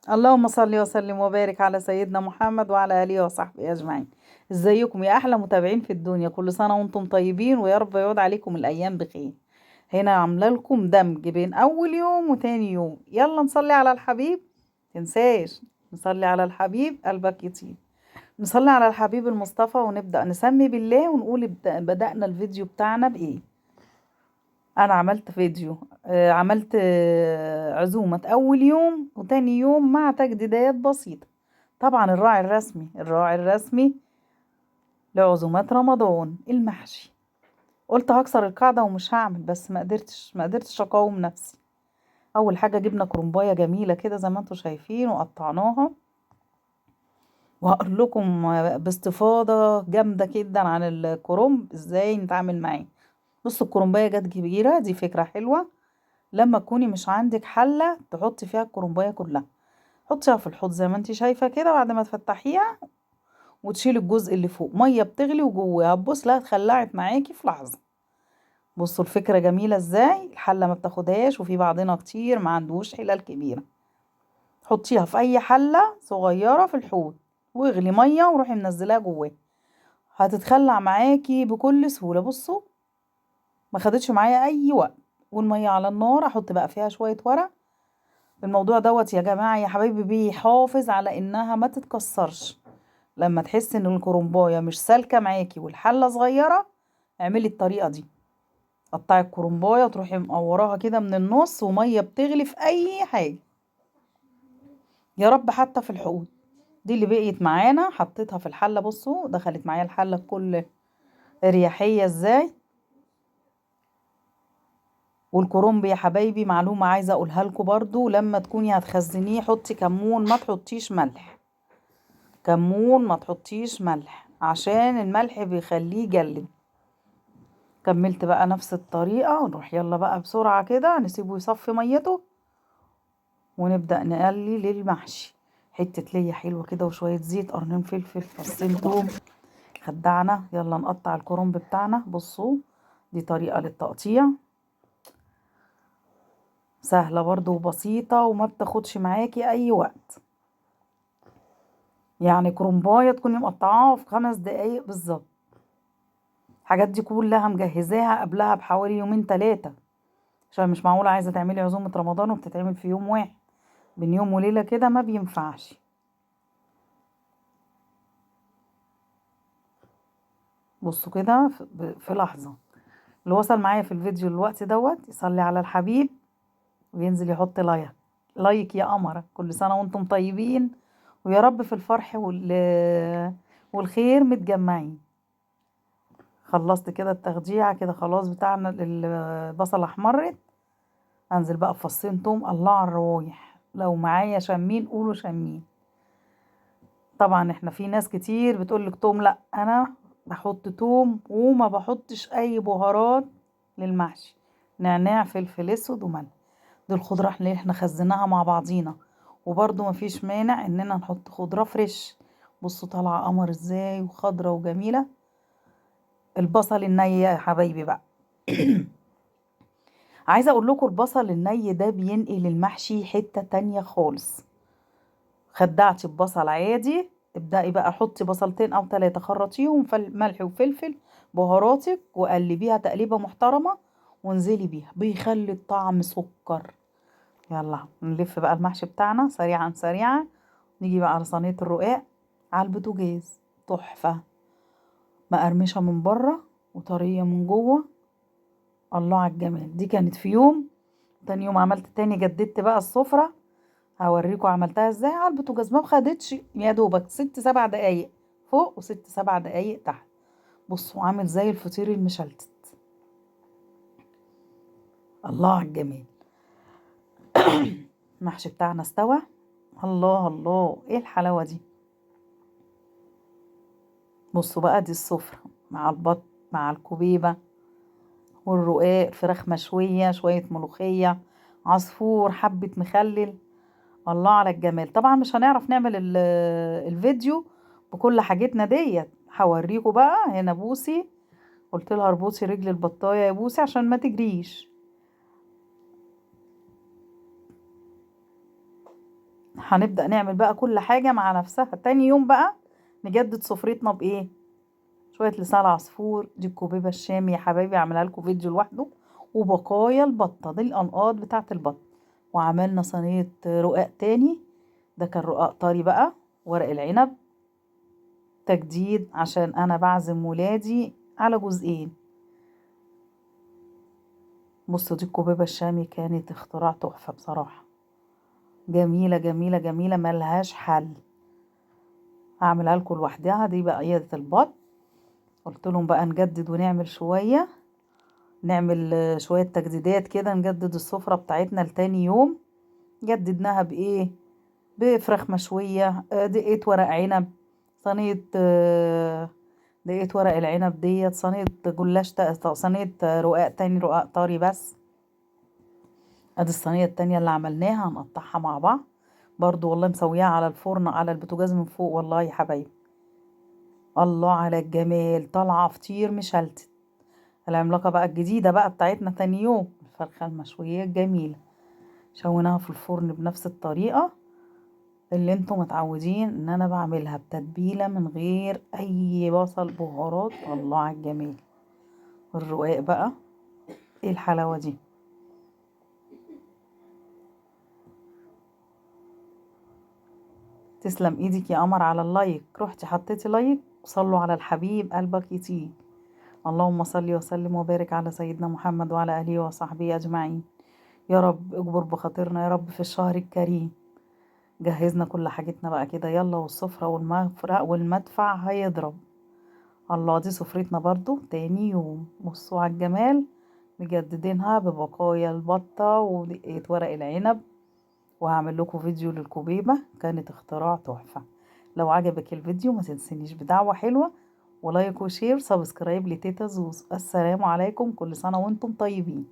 اللهم صل وسلم وبارك على سيدنا محمد وعلى آله وصحبه أجمعين. ازيكم يا أحلى متابعين في الدنيا؟ كل سنة وانتم طيبين، ويا رب يعود عليكم الأيام بخير. هنا عامله لكم دمج بين أول يوم وتاني يوم. يلا نصلي على الحبيب، تنساش نصلي على الحبيب قلبك يطيب. نصلي على الحبيب المصطفى ونبدأ نسمي بالله ونقول بدأنا الفيديو بتاعنا بإيه. أنا عملت فيديو، عملت عزومة أول يوم وتاني يوم مع تجديدات بسيطة. طبعا الراعي الرسمي لعزومات رمضان المحشي. قلت هكسر القاعدة ومش هعمل، بس ما قدرتش أقاوم نفسي. أول حاجة جبنا كرنباية جميلة كده زي ما انتم شايفين وقطعناها، وهقول لكم باستفاضة جامدة جدا عن الكرنب ازاي نتعامل معاه. بصوا الكرنباية جت كبيرة، دي فكرة حلوة لما تكوني مش عندك حلة تحطي فيها الكرنباية كلها، حطيها في الحوض زي ما انت شايفة كده. بعد ما تفتحيها وتشيلي الجزء اللي فوق، مية بتغلي وجواها، هتبص لها اتخلعت معاكي في لحظة. بصوا الفكرة جميلة ازاي، الحلة ما بتاخدهاش، وفي بعضنا كتير ما عندوش حلل كبيرة. حطيها في اي حلة صغيرة في الحوض واغلي مية وروحي منزلاها جواها، هتتخلع معاكي بكل سهولة. بصوا ما خدتش معايا اي وقت، والمية على النار. احط بقى فيها شوية ورق. الموضوع دوت يا جماعة يا حبايبي بيحافظ على انها ما تتكسرش. لما تحس ان الكرنباية مش سالكة معاكي والحلة صغيرة، اعملي الطريقة دي. قطعي الكرنباية وتروحي مقوراها كده من النص، ومية بتغلي في اي حاجة يا رب، حتى في الحوض. دي اللي بقيت معانا حطيتها في الحلة. بصوا دخلت معايا الحلة بكل اريحية ازاي. والكرنب يا حبايبي معلومة عايزة اقولها لكم برضو، لما تكوني هتخزنيه حطي كمون، ما تحطيش ملح. كمون ما تحطيش ملح، عشان الملح بيخليه يجلد. كملت بقى نفس الطريقة، ونروح يلا بقى بسرعة كده نسيبه يصفي ميته ونبدأ نقلي للمحشي. حتة ليا حلوة كده وشوية زيت، قرنين فلفل، فصين توم، خدعنا. يلا نقطع الكرنب بتاعنا. بصوا دي طريقة للتقطيع سهلة برضو وبسيطة وما بتاخدش معاكي أي وقت. يعني كرنباية تكوني مقطعاها في 5 دقايق بالظبط. الحاجات دي كلها مجهزاها قبلها بحوالي يومين 3، عشان مش معقولة عايزة تعملي عزومة رمضان وبتتعمل في يوم واحد، بين يوم وليلة كده ما بينفعش. بصوا كده في لحظة. اللي وصل معايا في الفيديو الوقت دوت يصلي على الحبيب وينزل يحط like like يا قمر. كل سنة وانتم طيبين، ويا رب في الفرح والخير متجمعين. خلصت كده التخديعة كده خلاص بتاعنا، البصلة احمرت. انزل بقى بفصين توم. الله على الروايح، لو معايا شمين قولوا شمين. طبعا احنا في ناس كتير بتقولك توم، لا انا بحط توم وما بحطش اي بهارات للمحشي، نعناع فلفل اسود وملح. دي الخضرة اللي احنا خزناها مع بعضينا، وبرضو مفيش مانع اننا نحط خضرة فريش. بصوا طالعة قمر ازاي وخضرة وجميلة. البصل الني يا حبايبي بقى عايزة اقول لكم البصل الني ده بينقل المحشي حتة تانية خالص. خدعتي ببصل عادي، ابدأي بقى حطي بصلتين او 3، خرطيهم ملح وفلفل بهاراتك وقلبيها تقليبة محترمة وانزلي بيها، بيخلي الطعم سكر. يلا نلف بقى المحشي بتاعنا سريعا سريعا. نيجي بقى على صينية الرقاق على البوتاجاز، تحفة، مقرمشة من بره وطرية من جوه. الله على الجمال. دي كانت في يوم، تاني يوم عملت تاني، جددت بقى السفرة، هوريكم عملتها ازاي على البوتاجاز. ما خدتش يا دوبك 6-7 دقايق فوق و6-7 دقايق تحت. بصوا عامل زي الفطير المشلتت. الله على الجمال. المحشي بتاعنا استوى. الله الله، ايه الحلاوة دي. بصوا بقى دي السفرة مع البط مع الكوبيبة والرقاق، فراخ مشوية، شوية ملوخية، عصفور، حبة مخلل. الله على الجمال. طبعا مش هنعرف نعمل الفيديو بكل حاجتنا ديت، هوريكم بقى. هنا بوسي قلت لها اربطي رجل البطاية يا بوسي عشان ما تجريش. هنبدأ نعمل بقى كل حاجة مع نفسها. تاني يوم بقى نجدد سفرتنا بإيه؟ شوية لسان عصفور، دي الكوبيبة الشامي يا حبايبي، عاملها لكم فيديو لوحده، وبقايا البطة دي الأنقاض بتاعة البط. وعملنا صينية رقاق تاني، ده كان رقاق طري بقى، ورق العنب تجديد عشان أنا بعزم ولادي على جزئين. بصوا دي الكوبيبة الشامي كانت اختراع تحفة بصراحة، جميلة جميلة جميلة ملهاش حل. هعملها لكم لوحدها. دي بقى عيادة البط، قلت لهم بقى نجدد ونعمل شوية، نعمل شوية تجديدات كده، نجدد السفرة بتاعتنا لتاني يوم. جددناها بإيه؟ بفراخ مشوية، دقيقة ورق عنب، صينية، دقيقة ورق العنب ديت، صينية جلاش، صينية رقاق تاني، رقاق طري بس. ادي الصينية التانية اللي عملناها، هنقطعها مع بعض برضو، والله مسويها على الفرن على البوتاجاز من فوق. والله يا حبايبي الله على الجمال، طالعة فطير مشلتت. العملاقة بقى الجديدة بقى بتاعتنا تاني يوم، الفرخة المشوية الجميلة، شويناها في الفرن بنفس الطريقة اللي انتم متعودين ان انا بعملها، بتتبيلة من غير اي بصل بهارات. الله على الجمال. الرقاق بقى ايه الحلاوة دي. تسلم ايدك يا قمر على ال like، رحتي حطيتي like. صلوا على الحبيب قلبك يطيب. اللهم صل وسلم وبارك على سيدنا محمد وعلى اله وصحبه اجمعين. يا رب اجبر بخاطرنا يا رب في الشهر الكريم. جهزنا كل حاجتنا بقى كده، يلا، والسفرة والمفرق والمدفع هيضرب. الله، دي سفرتنا برضو تاني يوم. بصوا على الجمال، مجددينها ببقايا البطة ودقيقة ورق العنب. وهعمل لكم فيديو للكوبيبة، كانت اختراع تحفة. لو عجبك الفيديو ما تنسينيش بدعوة حلوة و like و share subscribe لتيتا زوز. السلام عليكم، كل سنة وانتم طيبين.